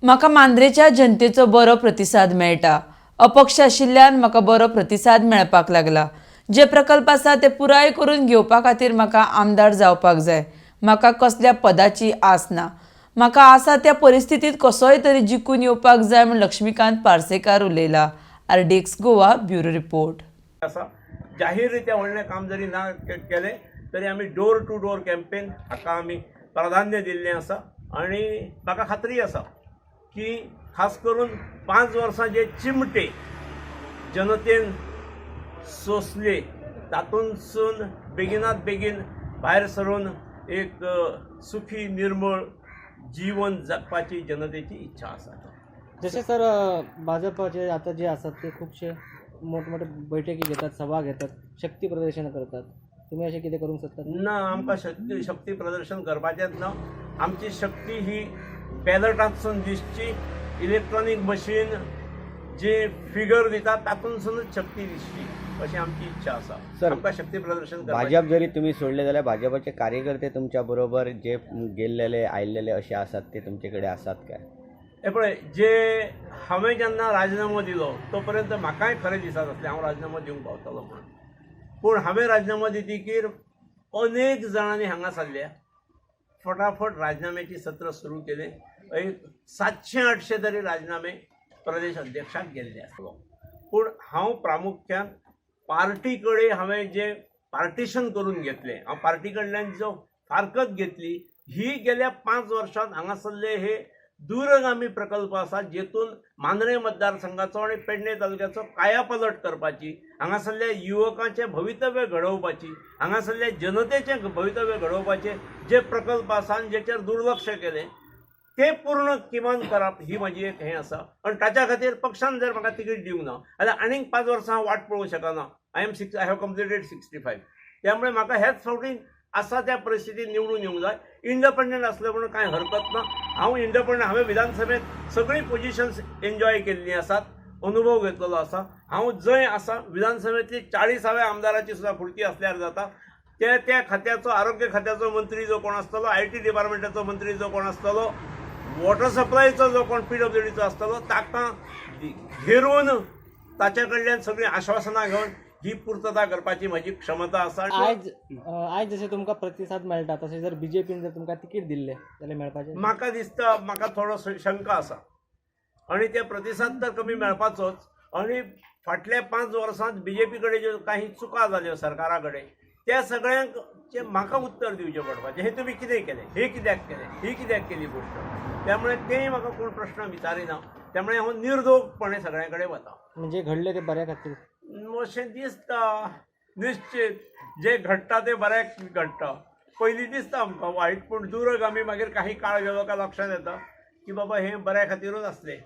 म्हाका मांद्रेच्या जनतेचो बरो प्रतिसाद मेळटा. अपक्ष आशिल्ल्यान म्हाका बरो प्रतिसाद मेळपाक लागला. जे प्रकल्प आसा ते पुराय करून घेवपा खातीर म्हाका आमदार जावपाक जाय. म्हाका कसल्या पदाची आस ना. म्हाका आसा त्या परिस्थितींत कसोय तरी जिखून येवपाक जाय म्हूण Laxmikant Parsekar उलयला. RDX Goa bureau report. आसा जाहीर रित्या व्हडलें काम जरी ना केलें तरी आमी डोर टू डोर कॅम्पेन हाका आमी प्राधान्य दिल्लें आसा आनी म्हाका खात्री आसा की खास करून 5 वर्सां जे चिमटे जनतेन सोंसले तातूंतसून बेगिनात बेगीन भायर सरून एक सुखी निर्मळ जीवन जगपाची जनतेची इच्छा आसा. जशें सर, भाजपाचे आता जे आसात ते खुबशे मोठमोठे बैठकी घेतात, सभा घेतात, शक्ती प्रदर्शन करतात. तुम्ही अशें कितें करूंक सोदतात? ना, आमकां शक्ती शक्ती प्रदर्शन करपाचेंच ना. आमची शक्ती ही बॅलटांतसून दिसची. इलेक्ट्रॉनीक मशीन जे फिगर दिता तातूंतसूनच शक्ती दिसची अशी आमची इच्छा आसा. सर, आमकां शक्ती प्रदर्शन करपाचें भाजप जरी तुम्ही सोडले जाल्यार भाजपाचे कार्यकर्ते तुमच्या बरोबर जे गेल्लेले आयिल्लेले अशे आसात ते तुमचे कडेन आसात काय? हे पळय, जे हांवें जेन्ना राजिनामो दिलो तो पर्यंत म्हाकाय खरें दिसत आसलें हांव राजिनामो दिवंक पावतलो म्हणून. पूण हांवें राजिनामो दितकीर अनेक जाणांनी हांगा सरल्या फटाफट राजिनाम्याची सत्र सुरू केलें. एक 700-800 तरी राजिनामे प्रदेश अध्यक्षाक गेल्ले आसलो. पूण हांव प्रामुख्यान पार्टी कडेन हांवें जें पार्टिशन करून घेतलें, हांव पार्टी कडल्यान जो फारकत घेतली ही गेल्या 5 वर्सांत हांगासरले हे दूरगामी प्रकल्प आसा जेतून मांद्रें मतदारसंघाचो आनी पेडणे तालुक्याचो कायापलट करपाची, हांगासरल्या युवकांचें भवितव्य घडोवपाची, हांगासरल्या जनतेचें भवितव्य घडोवपाचे जे प्रकल्प आसा आनी जेचेर दुर्लक्ष केलें ते पूर्ण किमान करप ही म्हाजी एक हें आसा. आनी ताच्या खातीर पक्षान जर म्हाका तिकीट दिवंक ना जाल्यार आनीक 5 वर्सां हांव वाट पळोवंक शकना. I have completed 65. त्यामुळे म्हाका ह्याच फावटी आसा त्या परिस्थितीत निवडून येवंक जाय. इंडिपेंडंट आसलें म्हणून कांय हरकत ना. हांव इंडिपेंडंट, हांवें विधानसभेत सगळीं पोजिशन्स एन्जॉय केल्लीं आसात, अनुभव घेतलेलो आसा. हांव जंय आसा विधानसभेंतली 40व्या आमदाराची सुद्दां फुडकी आसल्यार जाता. त्या त्या खात्याचो, आरोग्य खात्याचो मंत्री जो कोण आसतलो, IT डिपार्टमेंटाचो मंत्री जो कोण आसतलो, वॉटर सप्लायचो जो कोण पीडब्ल्यूडीचो आसतलो ताका घेरून ताच्या कडल्यान सगळीं आश्वासनां घेवन ही पुर्तता करपाची म्हजी क्षमता आसा. आयज जशें तुमकां प्रतिसाद मेळटा तशें जर बीजेपीन जर तुमकां तिकीट दिल्लें जाल्यार मेळपाचें? म्हाका दिसता म्हाका थोडो शंका आसा आनी ते प्रतिसाद तर कमी मेळपाचोच. आनी फाटल्या 5 वर्सांत बीजेपी कडेन ज्यो काही चुका जाल्यो सरकारा कडेन त्या सगळ्यांक जे म्हाका उत्तर दिवचें पडपाचें, हें तुमी कितें केलें, हें कित्याक केलें, ही कित्याक केली गोश्ट. त्यामुळे तेय म्हाका कोण प्रश्न विचारिना. त्यामुळे हांव निर्दोगपणे सगळ्यां कडेन वता. म्हणजे घडलें तें बऱ्या खातीर? अशें दिसता. निश्चित जे घडटा तें बऱ्याक घडटा. पयलीं दिसता आमकां वायट, पूण दूरगामी मागीर काही काळ गेलो काय लक्षांत येता की बाबा हें बऱ्या खातीरूच आसलें.